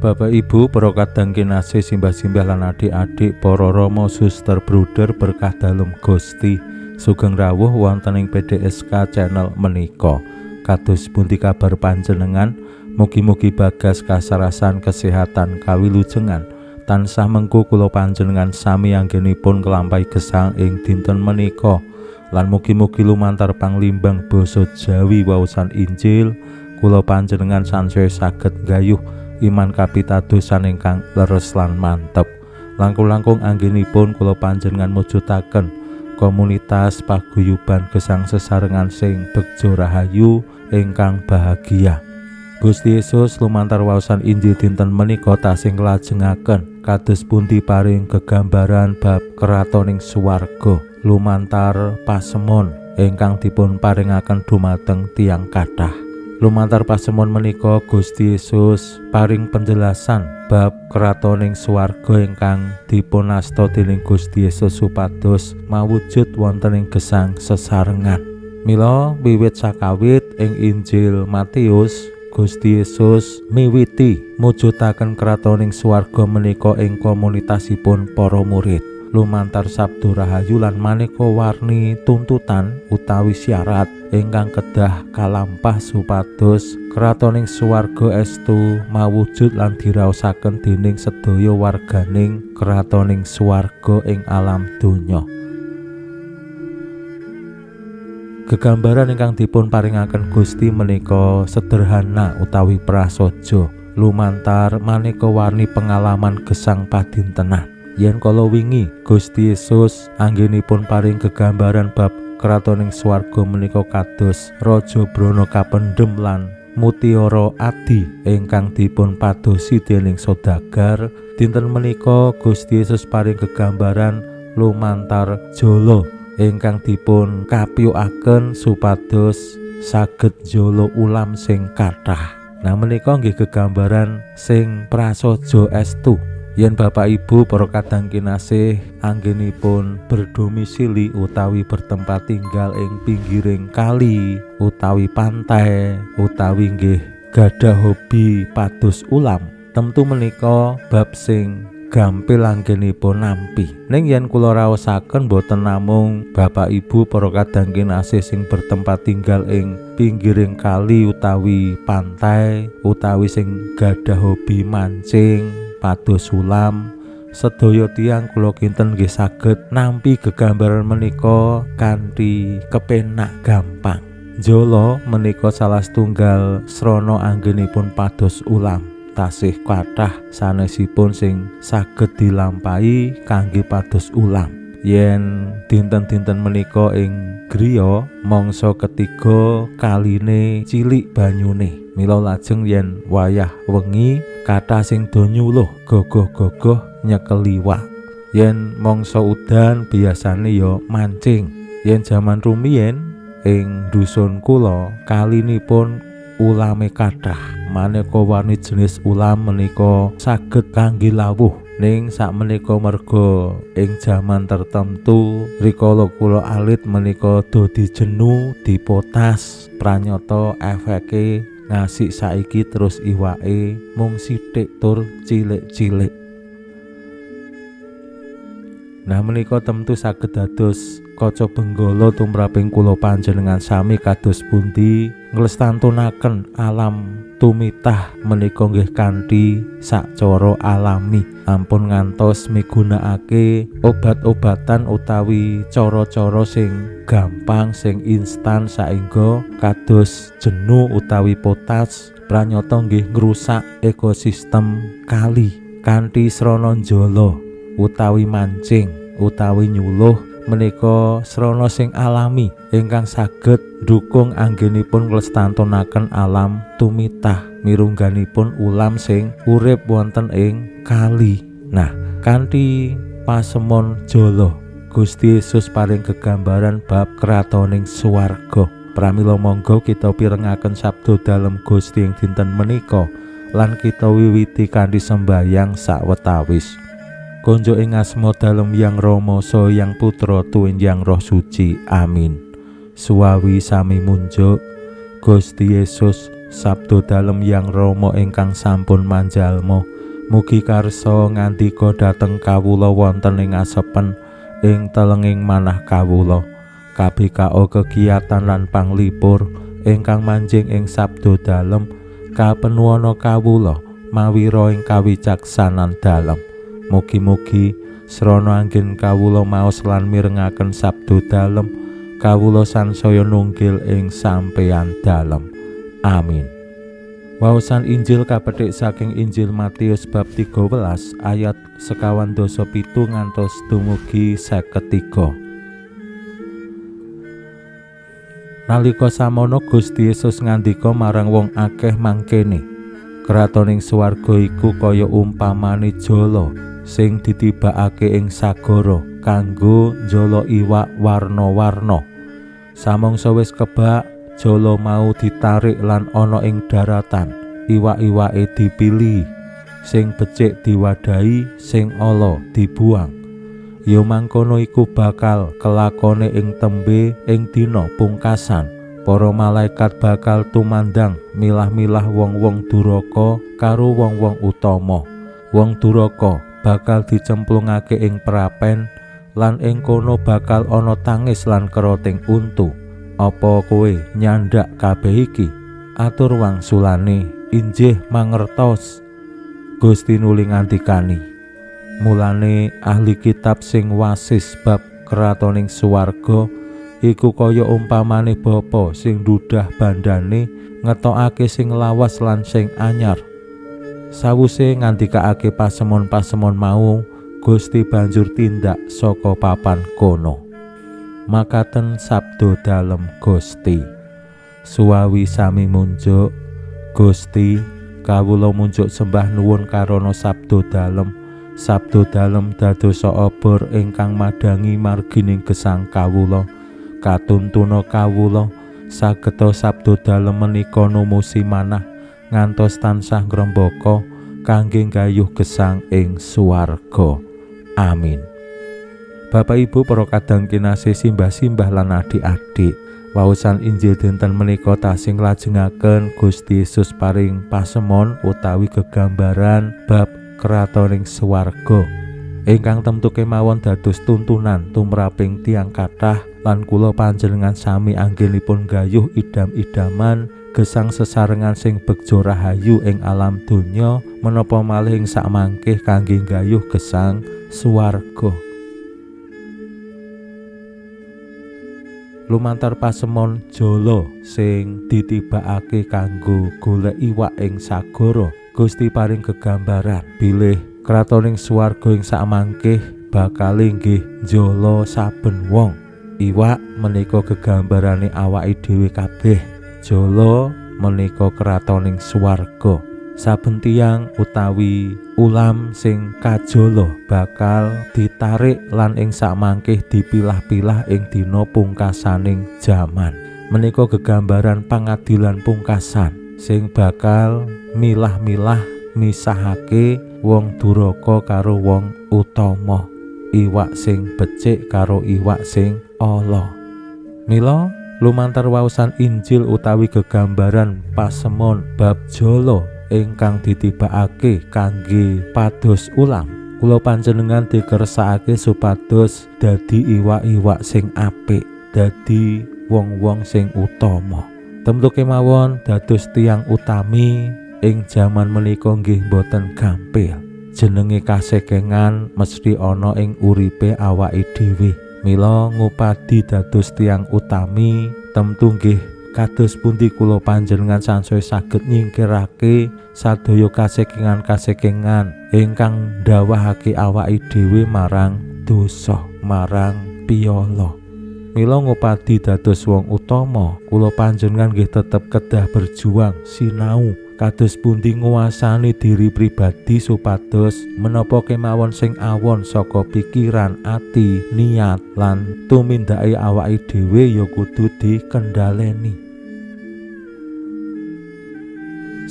Bapak Ibu, para kadang kinasih, simbah-simbah lan adik-adik, para rama, suster, bruder berkah dalem Gusti, sugeng rawuh wonten ing PDSK channel menika. Kados pundi kabar panjenengan? Mugi-mugi bagas kasarasan kesehatan kawilujengan. Tansah mengku kula panjenengan sami anggenipun nglampahi gesang ing dinten menika. Lan mugi-mugi lumantar panglimbang basa Jawi waosan Injil kula panjenengan sansaya saged nggayuh iman kapitadosan ingkang leres lan mantep. Langkung-langkung anggenipun kula panjenengan mujudaken komunitas paguyuban gesang sesarengan sing begja rahayu ingkang bahagia. Gusti Yesus lumantar waosan Injil dinten menika tasih nglajengaken kados pundi paring gegambaran bab kratoning swarga lumantar pasemon ingkang dipun paringaken dumateng tiyang kathah. Lumantar pasemon menika Gusti Yesus paring penjelasan bab kratoning swarga ingkang dipun asta dening Gusti Yesus supados mawujud wonten ing gesang sesarengan. Mila wiwit sakawit ing Injil Matius, Gusti Yesus miwiti mujudaken kratoning swarga menika ing komunitasipun para murid. Lumantar sabda rahayu lan maneka warni tuntutan utawi syarat ingkang kedah kalampah supados kratoning swarga estu mawujud lan diraosaken dening sedaya warganing kratoning swarga ing alam donya. Gegambaran ingkang dipun paringaken Gusti menika sederhana utawi prasaja lumantar maneka warni pengalaman gesang padintenan. Yen kala wingi Gusti Yesus anggenipun paring gegambaran bab kratoning swarga menika kados Raja Brana kapendhem lan mutiara adi ingkang dipun padosi dening saudagar, dinten menika Gusti Yesus paring gegambaran lumantar jala ingkang dipun kapyukaken supados saged jala ulam sing kathah. Nah menika nggih gegambaran sing prasaja estu. Yen Bapak Ibu para kadang kinasih anggenipun berdomisili utawi bertempat tinggal ing pinggiring kali utawi pantai utawi nggih gadah hobi pados ulam, tentu menika bab sing gampil anggenipun nampi. Ning yen kula raosaken boten namung Bapak Ibu para kadang kinasih sing bertempat tinggal ing pinggiring kali utawi pantai utawi sing gadah hobi mancing pados ulam, sedaya tiyang kula kinten nggih saged nampi gegambaran menika kanthi kepenak gampang. Jala menika salah setunggal srana anggenipun pados ulam. Tasih kathah sanesipun sing saged dilampahi kangge pados ulam. Yen dinten-dinten menika ing griya mangsa ketiga kaline cilik banyune. Mila lajeng yen wayah wengi kathah sing do nyuluh gogoh-gogoh nyekel iwak. Yen mangsa udan biasane ya mancing. Yen jaman rumiyin ing dusun kula kalinipun ulame kathah. Maneka warni jenis ulam menika saged kangge lawuh. Ning sakmenika merga ing jaman tertentu rikala kula alit menika dadi jenu dipotas, pranyata efeke ngasik saiki terus iwake mung sithik tur cilik-cilik. Nah menika tentu saged dados kaca benggala tumraping kula panjenengan sami kados pundi nglestantunaken alam tumitah menika nggih kanthi sacara alami. Ampun ngantos migunakake obat-obatan utawi cara-cara sing gampang sing instan saengga kados jenu utawi potas pranyata nggih ngrusak ekosistem kali. Kanthi srana njala utawi mancing utawi nyuluh menika srana sing alami ingkang saged ndukung anggenipun nglestantunaken alam tumitah mirungganipun ulam sing urip wonten ing kali. Nah, kanthi pasemon jala Gusti Yesus paring gegambaran bab kratoning swarga. Pramila monggo kita pirengaken sabda dalem Gusti ing dinten menika lan kita wiwiti kanthi sembayang sawetawis. Konjuk ing asma dalem Yang Rama saha Yang Putra tuwin Yang Roh Suci. Amin. Suwawi sami munjuk Gusti Yesus sabda dalem Yang Rama ingkang sampun manjalma, mugi karsa ngandika dhateng kawula wonten ing asepen ing telenging manah kawula. KBKO kegiatan lan panglipur ingkang manjing ing sabda dalem kapenuwana kawula mawira ing kawicaksanan dalem. Mugi-mugi srana anggen kawula maos lan mirengaken sabda dalem, kawula sansaya nunggil ing sampeyan dalem. Amin. Waosan Injil kapethik saking Injil Matius bab 13 ayat 47 ngantos dumugi 53. Nalika samono Gusti Yesus ngandika marang wong akeh mangkene, kratoning swarga iku kaya umpamane jala sing ditibakake ing sagara kanggo njala iwak warna-warna. Samangsa wis kebak, jala mau ditarik lan ana ing daratan. Iwak-iwake dipilih, sing becik diwadahi, sing ala dibuang. Ya mangkono iku bakal kelakone ing tembe ing dina pungkasan. Para malaikat bakal tumandang milah-milah wong-wong duraka karo wong-wong utama. Wong duraka bakal dicemplungake ing prapen lan ing kono bakal ana tangis lan keroting untu. Apa kowe nyandak kabeh iki? Atur wangsulane, injih mangertos. Gusti nuli ngandikani, mulane ahli kitab sing wasis bab kratoning swarga iku kaya umpamane bapa sing dudah bandane ngetokake sing lawas lan sing anyar. Sawuse ngandikake pasemon-pasemon mau, Gusti banjur tindak saka papan kono. Makaten sabda dalem Gusti. Suwawi sami munjuk, Gusti, kawula munjuk sembah nuwun karana sabda dalem. Sabda dalem dadosa obor ingkang madhangi margining gesang kawula. Katuntuna kawula sageta sabda dalem menika numusi manah ngantos tansah ngrembaka kangge nggayuh gesang ing swarga. Amin. Bapak Ibu para kadang kinasih, simbah-simbah lan adik-adik, waosan Injil dinten menika tasih nglajengaken Gusti Yesus paring pasemon utawi gegambaran bab kratoning swarga ingkang temtu kemawon dados tuntunan tumraping tiyang kathah lan kula panjenengan sami anggenipun gayuh idam-idaman gesang sesarengan sing begja rahayu ing alam donya menapa malih ing sakmangkih kangge gayuh gesang swarga. Lumantar pasemon jala sing ditibakake kanggo golek iwak ing sagara, Gusti paring gegambaran bilih kratoning swarga ing sakmangkih bakal inggih njala saben wong. Iwak menika gegambarane awake dhewe kabeh, jala menika kratoning swarga. Saben tiyang utawi ulam sing kajala bakal ditarik lan ing sakmangkih dipilah-pilah ing dina pungkasaning jaman. Menika gegambaran pangadilan pungkasan sing bakal milah-milah misahake wong duraka karo wong utama, iwak sing becik karo iwak sing ala. Mila lumantar waosan Injil utawi gegambaran pasemon bab jala ingkang ditibakake kangge pados ulam, kula panjenengan dikersakake supados dadi iwak-iwak sing apik, dadi wong-wong sing utama. Temtu kemawon dados tiyang utami ing jaman menika nggih boten gampil. Jenenge kasekengan mesti ana ing uripe awake dhewe. Mila ngupadi dados tiyang utami temtu nggih kados pundi kula panjenengan sansaya saged nyingkirake sadaya kasekengan-kasekengan ingkang ndawahake awake dhewe marang dosa, marang piyala. Mila ngupadi dados wong utama, kula panjenengan nggih tetep kedah berjuang sinau Kados pundi nguwasani diri pribadi supados menapa kemawon sing awon saka pikiran, ati, niat lan tumindake awake dhewe ya kudu dikendhaleni.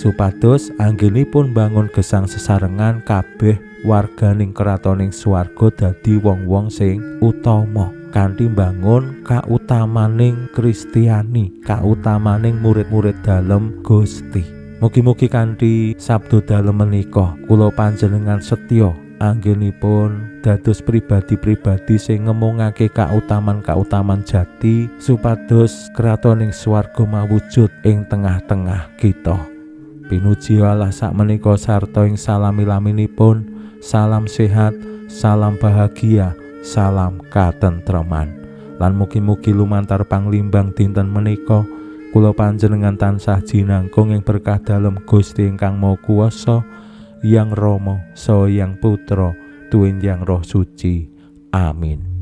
Supados anggenipun bangun gesang sesarengan kabeh warganing kratoning swarga dadi wong-wong sing utama kanthi mbangun kautamaning Kristiani, kautamaning murid-murid dalem Gusti. Mugi-mugi kanthi sabda dalem menika kula panjenengan setya anggenipun dados pribadi-pribadi sing ngemungake kautaman-kautaman jati supados kratoning swarga mawujud ing tengah-tengah kita. Pinuji Allah sakmenika sarta ing salami-laminipun, salam sehat, salam bahagia, salam katentreman. Lan mugi-mugi lumantar panglimbang dinten menika kula panjenengan tansah jinangkung ing berkah dalem Gusti ingkang Maha Kuwasa, Yang Rama, Saha Yang Putra, Tuwin Yang Roh Suci. Amin.